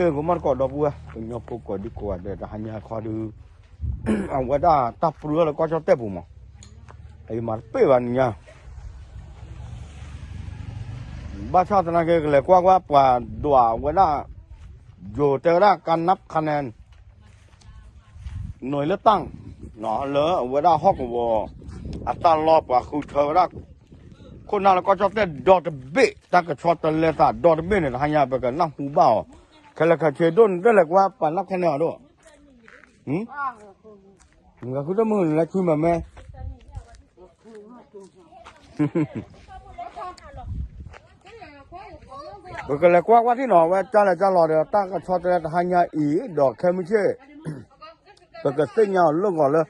ဂီၤမီၢ်တကိးဒီပုၢ်ဝဲၢ် ကညီဖိကိးဒံကိးဂၤဒဲး တဟါညါခီဒုး အဝဲဒၣ်တၢ်ပြၢလၢကီၢ်ကၠီၣ်တဲၣ်ပူၤမး အံၤမၤတပ့ၢ်ဘၣ်နံၤညါ ဘၣ်ဆၣ်သနာ်က့ ကလဲၤကွၢ်ကွၢ်ပှၤဒွးဝဲဒၣ် ယိၤတဲဝဲဒၣ် ကနၢ်ခါနဲ နွံလၢတၢ် လၢအဝဲဒၣ်ဟီၣ်ကဝီၤ အတၢ်လီၢ်ပှၤဃုထၢဝဲဒၣ် ခိၣ်နၢ်လၢကီၢ်ကၠီၣ်တဲၣ်ဒီတဘ့ၣ် တၢ်ကဆီတလဲသးဒီတဘ့ၣ်န့ၣ် တဟါညါပကနၢ်ဟူဘၣ်အီၤ ခဲလၢာ်ခဲဆ့ဒိၣ်န့ၣ် တလဲၤကွၢ်ပှၤနၢ်ခါနဲအီၤဒိၣ် နကဃုတမုာ်နလဲၤဆူမဲာ်မဲာ် ပကလဲၤကွၢ်ကွၢ်ထံၣ်နီၤ အဝဲကၢ်လဲၤကၢ်လီၤဒီး တၢ်ကဆီတလဲတဟါညါအံၤ ဒီးခဲမုၢ်ဆ့ၣ် ပကသ့ၣ်ညါအီၤလၢဂီၤလၢ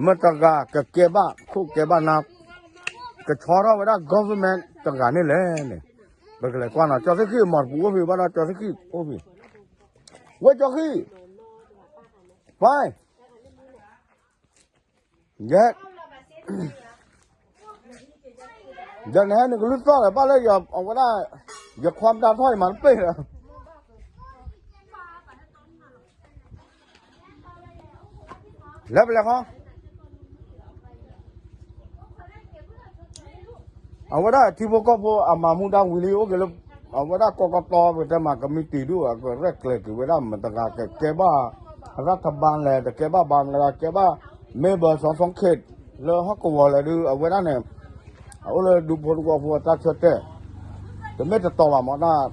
မတၤတဂၤကကဲဘၣ်ခိၣ်ကဲဘၣ်နၢ် ကဆီထီၣ်ဝဲဒၣ် government တဂၤန့ၣ်လဲၣ်န့ၣ် ပကလဲၤကွၢ်နီၤ ကၠီသ့ၣ်ခံမီၤတပူၤအိၣ်ဖဲဘၣ်ဒီး ကၠီသ့ၣ်ခံအိၣ်ဖဲ ဝဲကၠီသ့ၣ်ခံ ပၢ် ယဲ ယန့ၣ်ဟဲနကလုၢ်သီၣ်ဒီး ဘၣ်လၢယအဝဲဒၣ် ယခွါမတၤထီၣ်ယမၤတပ့ၢ်ဒီး လဲၤပလဲၤခီ အဝဲဒၣ်ထံဖိကီၢ်ဖိအမၤမူဒါဝံၤလံ အိၣ်က့ၤလၢ အဝဲဒၣ်ကီကတီ ပကတဲမၤကမံးတံာ်ဒူၣ် အကရဲၣ်ကျဲၤက့ၤဝဲဒၣ် မတၤတဂၤကကဲဘၣ် ရၢၢ်ထဘါလဲၣ် တကဲဘၣ်ဘါ မတၤတဂၤကဲဘၣ် မ့ၢ်ဘၢၣ်စီၤစီၤခ့ၣ် လၢဟီၣ်ကဝီၤလဲၣ်ဒုး အဝဲဒၣ်န့ၣ် အအိၣ်လၢဒူဖိသဝီဖိအတၢ်ဆၢတဲာ် တမ့ၢ်တတီၤဘၣ်မ့ၢ်ဒၣ်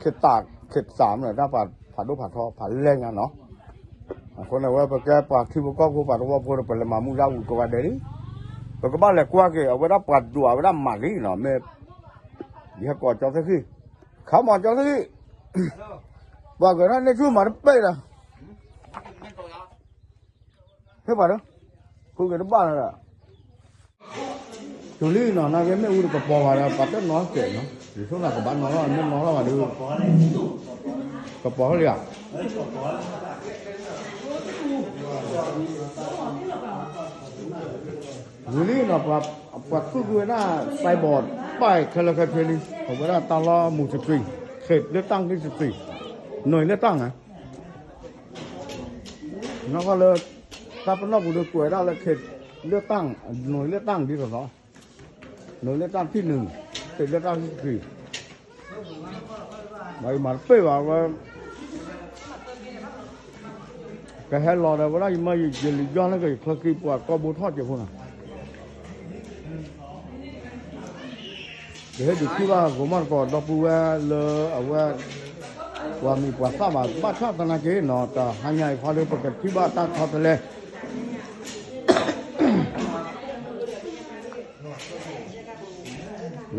ခ့တၢ်ခ့တၢ်မ့ၢ်ဒၣ် ဖးဒိၣ်ဖးထီဖးလဲၢ်ညါနီၤ အဃိန့ၣ် အဝဲပကဲပှၤထံဖိကီၢ်ဖိပှၤသဝီဖိဒီး ပလဲၤမၤမူဒါဝံၤကိးဂၤဒဲးလံ ပကဘၣ်လဲၤကွၢ်က့ၤ အဝဲဒၣ်ပှၤဒွးဝဲဒၣ်မးလံနီၤ မ့ၢ် ယဟဲကိးကၠီသ့ၣ်ခံ ခါမီၤကၠီသ့ၣ်ခံ ပှၤကရၢန့ၢ်ဆူၣ်မၤတပ့ၢ်ဒီး ဟ့ၣ်ပှၤဒီး ဃုက့ၤတဘၣ်လၢၤဒီး တုၤလံနီၤ နာ်က့မ့ၣ်အူတကပီၤဘၣ်ဒီး ပှၤတနီၤစဲးနီၤ ယဆိကမိၣ်ကဘၣ်နီၤလီၤ မ့ၢ်နီၤလီၤဘၣ်ဒီး ကပီၤလံဧါ ဝံၤလံနီၤ ပှၤသူၣ်ကွံာ်ဝဲဒၣ် signboard တဖၣ်ခဲလၢာ်ခဲဆ့လံ အဝဲဒၣ်တၢ်လီၢ်မူစတြံး ခ့လၢတၢ်ကံၢ်စတြံး နွံလၢတၢ်န့ၣ် နီၢ်ကီၢ်လၢ တၢ်ပနီၣ်ပူၤဒီးကွဲးဒၣ်လၢခ့လၢတၢ် နွံလၢတၢ်ဒ်သိးသိး နွံလၢတၢ်ထံၣ်နုၤ ခ့လၢတၢ်ထံၣ်တခီ မၤအံၤမၤတပ့ၢ်ဘၣ်ဝဲ ကဟဲလီၤဒီးဝဲဒၣ်ယမၢယလံၤယီၢ် လၢကယချၢခံပှၤကီၢ်ဘိထီၣ်က့ၤဖိနီၤ ကဟဲဒုးထံၣ်ဘၣ်ဂီၤမီၢ်တကိးဒီပုၢ်ဝဲၢ်လၢအဝဲ ပှၤမံၤပှၤသၣ်ဘၣ် ဘၣ်ဆၣ်သနာ်က့နီၤ တဟါညါအံၤခီဒီး ပကထံၣ်ဘၣ်တၢ်ဆီတလဲ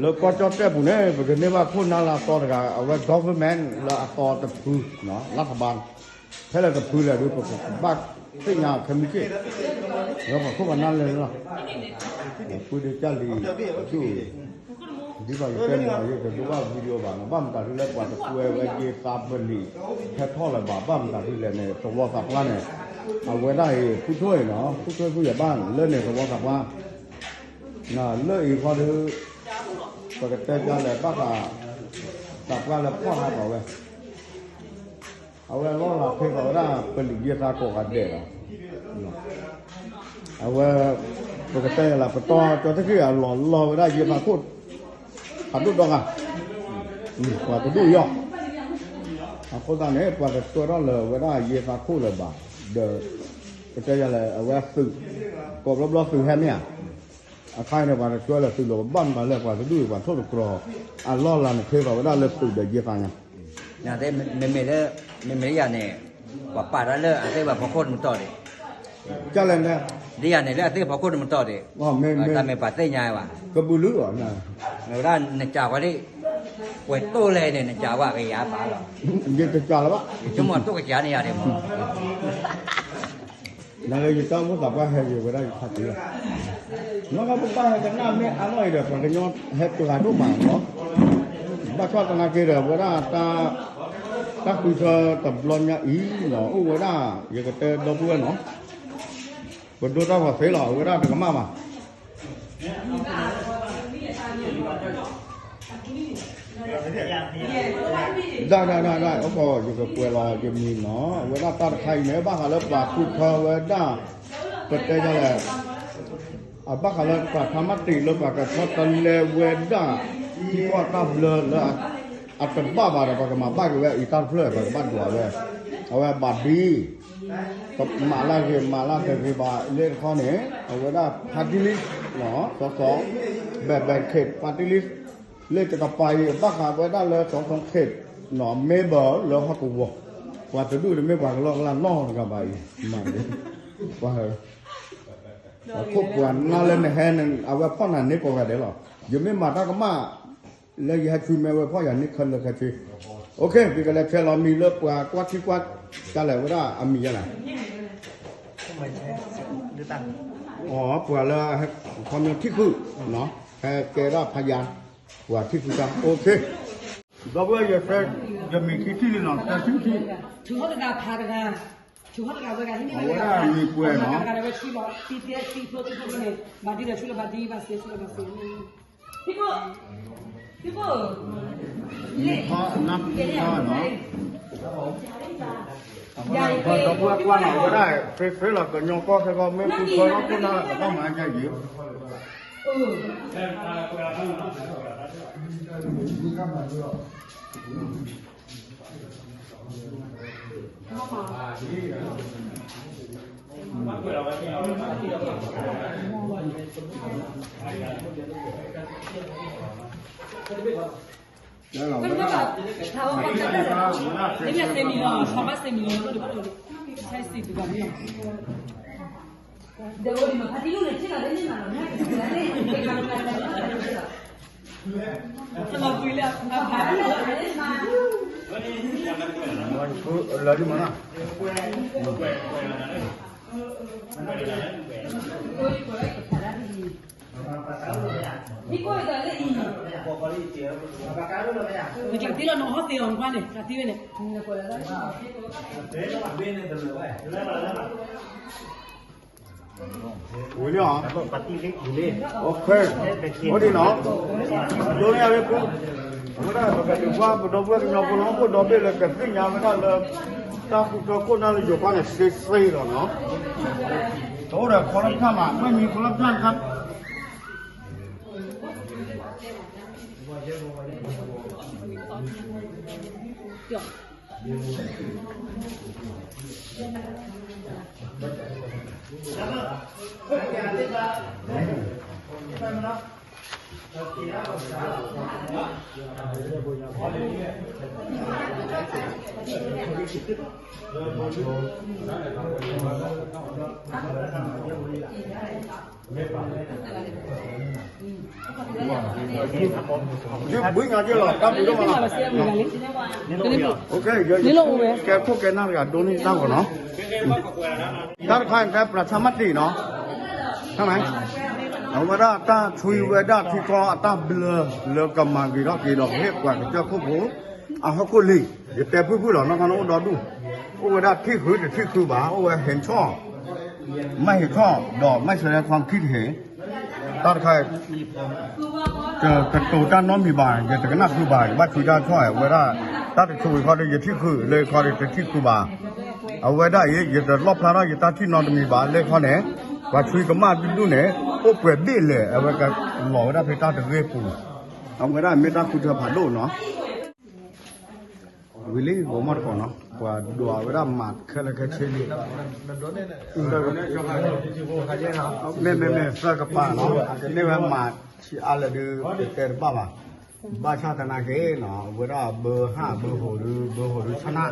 လၢကီၢ်ကၠီၣ်တဲၣ်ပူၤန့ၣ် ပကန့ၢ်ဘၣ်ခိၣ်နၢ်လၢအသီတဂၤ အဝဲ government လၢအသီတဖု လၢထဘါ ဖဲလဲၣ်တဖုလဲၣ်ဒီး ပကဘၣ်သ့ၣ်ညါခဲမုၢ်ဆ့ၣ် ဒီးပှၤခိၣ်ပှၤနၢ်လဲၤလီၤ ဖုဒုးကၢ်လံၤဒိၣ် ဒ်သိးယတဲမ့ၢ် ယတဒိဘၣ် video ဘၣ်နီၤ ဘၣ်မတၤဒ်လဲၣ် ပှၤတကွဲဝဲယသးပလံာ် ဟဲထီၣ်လၢၤဘၣ် ဘၣ်မတၤဒ်လဲၣ်န့ၣ် သဝီသးပှၢ်န့ၣ် အဝဲဒၣ်အံၤ ဖုထိၣ်အံၤနီၤ ဖုထိၣ်ဖုယဘၣ် လၢန့ၣ်သဝီသးပှၢ် လၢအံၤခီဒီး ပကတဲဒ်လဲၣ် ဘၣ်ဃး သးပှၢ်လၢဖီၣ်ဟးထီၣ်ဝဲ အဝဲလီၢ်လၤဖဲသိးဝဲဒၣ် ပလံာ်ယဲသးကိးဂၤဒဲးလီၤ. အဝဲ ပကတဲလၢ ပတီၢ်ကၠီသ့ၣ်ခံဂၤ လီၤလီၤဝဲဒၣ်ယဲသးခိၣ် ဖးဒိၣ်ဒီဂၤ ပှၤတဒူၣ်ယီၢ် အဃိသတးန့ၣ် ပှၤတဆှၢထီၣ်လၢၤဝဲဒၣ်ယဲသးခိၣ်လၢၤဘၣ် ဒီး ပတဲယၤလဲၣ် အဝဲသုး ကိးဘျီဘျီသုးဟဲမ့ၢ်ဧါ အခါန့ၣ် ပှၤတဆှၢလၢၤသုးလီၤ ဘၣ်မတၤလဲၣ် ပှၤတဒူၣ်အံၤ ပှၤထိၣ်တကြီၤ အလီၢ်လၤန့ၣ် ဖဲသိးဝဲဒၣ်လၢသုးဒီးယဲသးညါ မ့မ့ၢ်လၢ မ့မ့ၢ်လၢယၤန့ၣ် ပှၤပာ်တၢ်လၢအသ့ၣ်ဝဲဖီခိၣ်တမတီၢ်ဒံး ကလဲၣ် လၢယၤန့ၣ် လၢအသ့ၣ်ဖီခိၣ်တမတီၢ်ဒံး တၢ်မ့ၢ်ပှၤသ့ၣ်ညါဘၣ် ကဘုးလုၢ်အီၤ မ့ၢ်ဝဲဒၣ်နကးဝဲဒၣ် ပှဲၤတိၢ်လဲၣ်န့ၣ် နကးဝဲကယၤပာ်လီၤ ယတကးလၢၤဘၣ် ယဆိကမိၣ်တိၢ်ကယၤန့ၣ်ယၤဒံးမး နလၢယတၢ်အိၣ်ဖှိၣ်သးပှၢ်ဟဲက့ၤဝဲဒၣ်ယခါက့ၤလီၤ နီၢ်ကီၢ်ပပၢ်ဟဲကနၣ်မ့ၢ်အါမးအံၤဒီး ပှၤကညီဟဲပှၤဒိၣ်မးနီၤ ဘၣ်ဆၣ်သနာ်က့ဒီး ဝဲဒၣ် တၢ်ဃုထၢတဘျီညါအံၤနီၤ အိၣ်ဝဲဒၣ် ယကတဲဒီပုၢ်ဝဲၢ်နီၤ ပဒိၣ်တၢ်ဂီၤသ့လီၤ အဝဲဒၣ်တကမၣ်ဘၣ် ဒၣ်ဒၣ်ဒၣ်ဒၣ် အိၣ်ကီး ယကကွဲးလီၤယမံၤနီၤ အဝဲဒၣ်တၢ်တခါအံၤန့ၣ် ဘၣ်ဃးလၢပှၤဃုထၢဝဲဒၣ် ပတဲဒ်လဲၣ် အဘၣ်ဃးလၢပှၤဖးမၢ်တံာ်လၢပှၤကဆီတလဲဝဲဒၣ် ထံကီၢ်တၢ်ဘျၢလၢ အတဘၣ်ဘၣ်ဒီး ပှၤကမၤဘၣ်က့ၤဝဲအံၤတၢ်တဖျၢၣ် ပှၤကဘၣ်ဒွးဝဲ အဝဲဘၣ်ဒ် မၤလၢဂ့ၤ မၤလၢတဂ့ၤဘၣ် လၢတခီန့ၣ် အဝဲဒၣ် party list နီၤ စီၤစီၤ ဘဲၣ်ဘဲၣ်ခ့ၣ် party list လၢတကပၤအံၤ ဘၣ်ဃးဝဲဒၣ်လၢစီၤစီၤခ့ၣ်နီၤ မ့ၢ်ဘၣ်လၢဟီၣ်ကဝီၤ ပှၤတဒူၣ်တမ့ၢ်ပှၤကလီကလီနီတဂၤဘၣ်အံၤ မၤ ပှၤ ပှၤခိၣ်ပှၤနၢ်လၢနဟဲန့ၣ် အဝဲဖီၣ်နၤန့ၢ်ကိးဂၤဒဲးလီၤ. ယမ့ၢ်မၤတၢ်ကမၣ် လၢယဟဲဆွံမဲဝဲဖီၣ်ယၤန့ၢ်ခဲလၢာ်ခဲဆ့ OK ယကလဲၤဆဲးလီၤမံၤလၢပှၤကွၢ်ထံကွၢ်ကလဲၣ်ဝဲဒၣ်အမံၤယဲလဲၣ် အိ ပှၤလၢ ခီပညီထံၣ်ဃုာ် ဟဲကဲဒၣ်ဖးယၤ ပှၤထံၣ်ဃုာ်တၢ် OK ဒီပုၢ်ဝဲၢ် ယမံၤခံထံၣ်လံနီၤ တၢ်ထံၣ်ထံၣ် ထုးဟီၣ်တဂၤဖးတဂၤ ထုးဟီၣ်တဂၤဝဲဒၣ်ဟံးန့ၢ်ဝဲဒၣ် အဝဲဒၣ်မံၤပှဲၤနီၤ တဂၤဝဲဆံလီၤ တံၤသ့ၣ်သံဖိသံဖိန့ၣ် ဘၣ်ဒ်လဲၣ်ဆူလီၤဘၣ်ဒ်ဘၣ်စ့ဆူလီၤဘၣ်စ့ ထံဖိ ထံဖိ မံၤဖီအနၢ်ဖီနီၤ ဒီပုၢ်ဝဲၢ်ကွၢ်နီၤ အဝဲဒၣ် ဖဲဖဲလီၤကညီကီၢ်ခဲကီၢ် မ့ၢ်ဃုထၢလီၤခိၣ်နၢ် ကဘၣ်မၤကယံၤ လီၤဒ်မးနီၤ နကျးသံလီၤ နအီၣ်သ့အီၤနကွၢ်န့ၣ် ကျးသံဝဲန့ၣ် ဝံၤလံဧါ အိၣ်ဒံးနီၤ ဒိးန့ၢ်အဝဲပူ အဝဲဒၣ်ပကဒုးကွၢ်ပဒီပုၢ်ဝဲၢ်ကညီဖိလီၤ အိၣ်ဒီဘ့ၣ်လၢကသ့ၣ်ညါဝဲဒၣ်လၢ တၢ်ဃုထၢခိၣ်နၢ်လၢယိၤကီၢ်န့ၣ် စ့စ့လီၤနီၤ တအိၣ်ဒီးခီလီၤပျၢ်မး မ့ၢ်မံၤခီလီၤပျၢ်တခါ ဘုညါက့လီၤ တၢ်ပူၤဒိၣ်မးလီၤ ကဲခိၣ်ကဲနၢ်တဂၤဒိးန့ၢ်တၢ်ဂီၤနီၤ တၢ်တခါအံၤတဲပှၤဆါမၢ်တံာ်နီၤ အဝဲဒၣ်တၢ်ဆွံဝဲဒၣ်ထံကီၢ်အတၢ်ဘျၢ လၢကမၤဂ့ၤထီၣ်က့ၤဒီးကဟ့ၣ်ပှၤကစၢၢ်ခိၣ်ဖိ အဟီၣ်ခိၣ်လံၤ ယတဲဖုၣ်ဖုၣ်လီၤ နီၢ်ခီန့ၣ်အိၣ်ဒီဒူၣ် အိၣ်ဝဲဒၣ်ထံၣ်ဃုာ်တထံၣ်ဃုာ်ဘၣ် အိၣ်ဝဲဟဲထီၣ် မ့ၢ်ဟဲထီၣ် ဒီးမ့ၢ်ဆဲးလဲၤခွါခံတဟဲ တၢ်တခါ ကတိၤတၢ်နီတမံၤဘၣ် ယတကနၣ်ဃုာ်ဘၣ် ယဘၣ်ဆွံတၢ်ဆီၣ်ဝဲဒၣ် တၢ်တဆိဝံၤခီဒီး ယထံၣ်ဃုာ်လၢခီဒီး တထံၣ်ဃုာ်ဘၣ် အဝဲဒၣ်အံၤ ယတလီၣ်ဖျါထီၣ်ယတၢ်ထံၣ်နီတမံၤဘၣ် လၢခီန့ၣ် ပှၤဆွံကမၣ်ဒူဒူၣ်န့ၣ် အိၣ်ပှဲၤဘ့ၣ်လဲၣ် အဝဲကလီၤဝဲဒၣ်ဖဲတၢ်တဂ့ၢ်ပူၤ အဝဲဒၣ်မ့ၢ်တၢ်ဃုထၢဖးဒိၣ်နီၤ ဝံၤလံ ဂီၤမီၢ်တကိးနီၤ ပှၤဒွးဝဲဒၣ်မးခဲလၢာ်ခဲဆ့လံ မ့မ့မ့ၢ်သၢကပၤနီၤ အကန့ၢ်ဝဲမးဆံးအါလဲၣ်ဒုး ပတဲတဘၣ်ဘၣ် ဘၣ်ဆၣ်သနာ်က့နီၤ အဝဲဒၣ်ဘၢဟၣ်ဘၢဟိးဒုး ဘၢဟိးဒုးဆနၣ်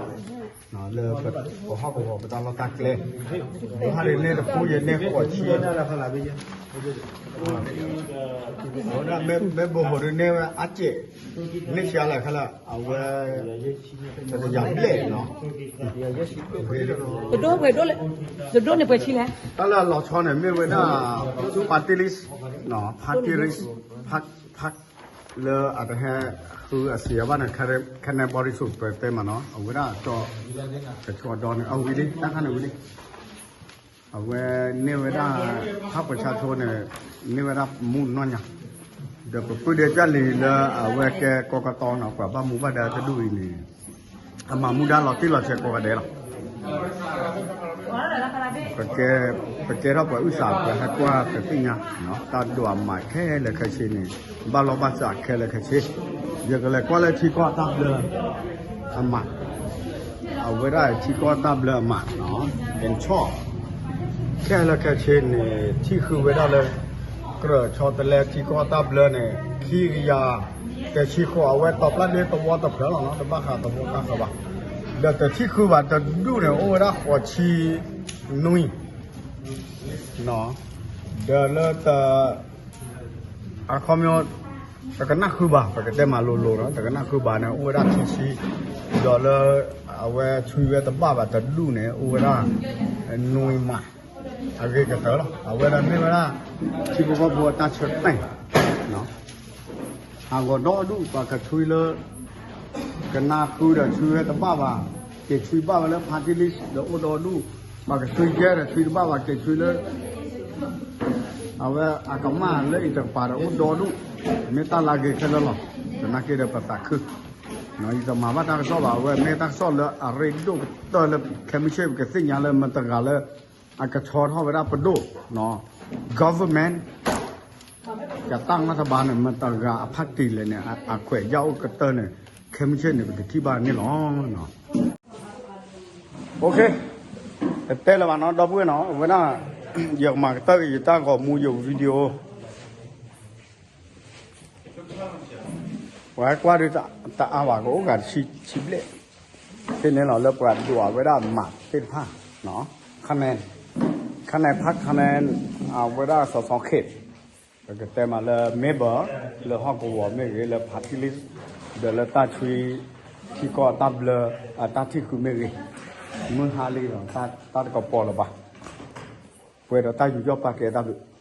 လၢပဟီၣ်ကဝီၤပတၢ်လီၢ်တၢ်ကျဲ ဘၢဟၣ်ဒုးန့ၢ်တဖိယဲၢ်န့ၢ်ဃိးဆံ အဝဲဒၣ်မ့ၢ်ဘၢဟိးဒုးန့ၢ်ဝဲအစဲး န့ၢ်ဆံးအါလဲၣ်ခဲလၢာ် အဝဲ တကယၤဘျဲၣ်နီၤ ပဒိၣ်ပှဲၤဒိၣ်လဲၣ် ပဒိၣ်န့ၢ်ပှဲၤဆံလဲၣ် တၢ်လၢအလီၤဆီန့ၣ် မ့ၢ်ဝဲဒၣ် party list နီၤ party list ဖး ဖး လၢအတဟဲဃုအစံးအဘၣ်န့ၣ် ခဲန့ၣ်ဘီဒံဆူၣ်ပတဲမးနီၤ အဝဲဒၣ်ကၠီ ကဆီဒီန့ၣ် အဝံၤလံ တၢ်ခါန့ၣ်ဝံၤလံ အဝဲန့ၢ်ဝဲဒၣ် ဖးပှဲၤဆါဆိန့ၣ် န့ၢ်ဝဲဒၣ်မူနီၢ်ညါ ဒီးပပုၢ်ဒ့ကၢ်လံၤလၢအဝဲကဲကီကတီနီၤ ပှၤဘၣ်မူဘၣ်ဒါတဒူၣ်အံၤန့ၣ် အမၤမူဒါလီၤတံၢ်လီၤဆဲးကိးဂၤဒဲးလီၤ. ပကဲထီၣ်ပှၤအုၣ်သး ပှၤဟဲကွၢ်ပသ့ၣ်ညါ တၢ်ဒိးအမးခဲလၢာ်ခဲဆ့န့ၣ် ဘၣ်လီၢ်ဘၣ်စးခဲလၢာ်ခဲဆ့ ယကလဲၤကွၢ်လၢထံကီၢ်တၢ်ဘျၢအမး အဝဲဒၣ်ထံကီၢ်တၢ်ဘျၢအမး in short ခဲလၢာ်ခဲဆ့န့ၣ် ထံၣ်ဃုာ်ဝဲဒၣ်လၢ ကြၢးဆီတလဲထံကီၢ်တၢ်ဘျၢန့ၣ် ခံကယၤ တဲဆံဃိး အဝဲတီၤပျၢ်ဒ့သဝီတဖျၢၣ်လီၤနီၤ တဘၣ်ဃးသဝီကါဃၢၤဘၣ်. ဒီးတထံၣ်ဃုာ်ဘၣ်တဒူၣ်န့ၣ် အိၣ်ဝဲဒၣ်ဃိးဆံနွံ ဒီးလၢတ အခီပညီ တကနၣ်ဃုာ်ဘၣ် ပကတဲမၤလိၤလိၤနီၤ တကနၣ်ဃုာ်ဘၣ်န့ၣ် အိၣ်ဝဲဒၣ်ခံဆံ ဒီးလၢ အဝဲဆွံဝဲတဘၣ်ဘၣ်တဒူၣ်န့ၣ် အိၣ်ဝဲဒၣ် နွံမး အဂ့ၤကတၢၢ်လီၤ. အဝဲဒၣ်မ့ၢ်ဝဲဒၣ် ထံဖိကီၢ်ဖိအတၢ်ဆၢတဲာ် ဟးဂီၤဒီဒူၣ် ပှၤကဆွံလၢ ကနၣ်ဃုာ်ဒီးဆွံဝဲတဘၣ်ဘၣ် က့ၤဆွံဘၣ်ဝဲလၢ party list ဒီးအိၣ်ဒီဒူၣ် ပှၤကဆွံယဲဒီးဆွံတဘၣ်ဘၣ် က့ၤဆွံလၢ အဝဲအကမၣ်လၢအံၤတကပၤဒီးအိၣ်ဒီဒူၣ် မ့ၢ်တၢ်လၢအဂ့ၤခဲလၢာ်လီၤ. သနာ်က့ဒီးပသးခု ယတမၤဘၣ်တၢ်ကစီၣ်ဘၣ် အဝဲမ့ၢ်တၢ်ကစီၣ်လၢအရ့ဒိၣ်ကတၢၢ်လၢ ခဲမုၢ်ဆ့ၣ် ပကသ့ၣ်ညါလၢမတၤတဂၤလၢ အကဆီထီၣ်ဝဲဒၣ်ပဒိၣ် government ကတၢ်မၤတဘၣ်န့ၣ် မတၤတဂၤအဖးတံၢ်လဲၣ်န့ၣ် အခွဲးယၢ်အိၣ်ကတၢၢ်န့ၣ် ခဲမုၢ်ဆ့ၣ်န့ၣ် ပကထံၣ်ဘၣ်န့ၣ်လီၤ. တတဲလၢၤဘၣ်နီၤ ဒီပုၢ်ဝဲၢ်နီၤ အဝဲဒၣ် ယကမၤကတၢၢ်က့ၤယတၢ်ဂီၤမူယ video ပှၤကွၢ်ဒုးတအါဘၣ် ကအိၣ်ဂၤတဆံဘျဲၣ် သ့ၣ်န့ၣ်လီၤ လၢပှၤဒိးအဝဲဒၣ်မးသ့ၣ်တဖၣ် ခါနဲၣ် ခါနဲၣ်ဖးခါနဲၣ် အဝဲဒၣ်စီၤစီၤခ့ၣ် ပကတဲမးလၢ member လၢဟီၣ်ကဝီၤမ့ၢ်ဂ့ၤ လၢ party list ဒီးလၢတၢ်ဆွံ ထံကီၢ်တၢ်ဘျၢ အတၢ်ထံၣ်ဃုာ်မ့ၢ်ဂ့ၤ မုၢ်ဟါလံဒီး တၢ်တကပီၤလၢၤဘၣ် ပှဲၤဒီးတၢ်ယူးယီၣ်ပာ်ကဲတၢ်ဘျုး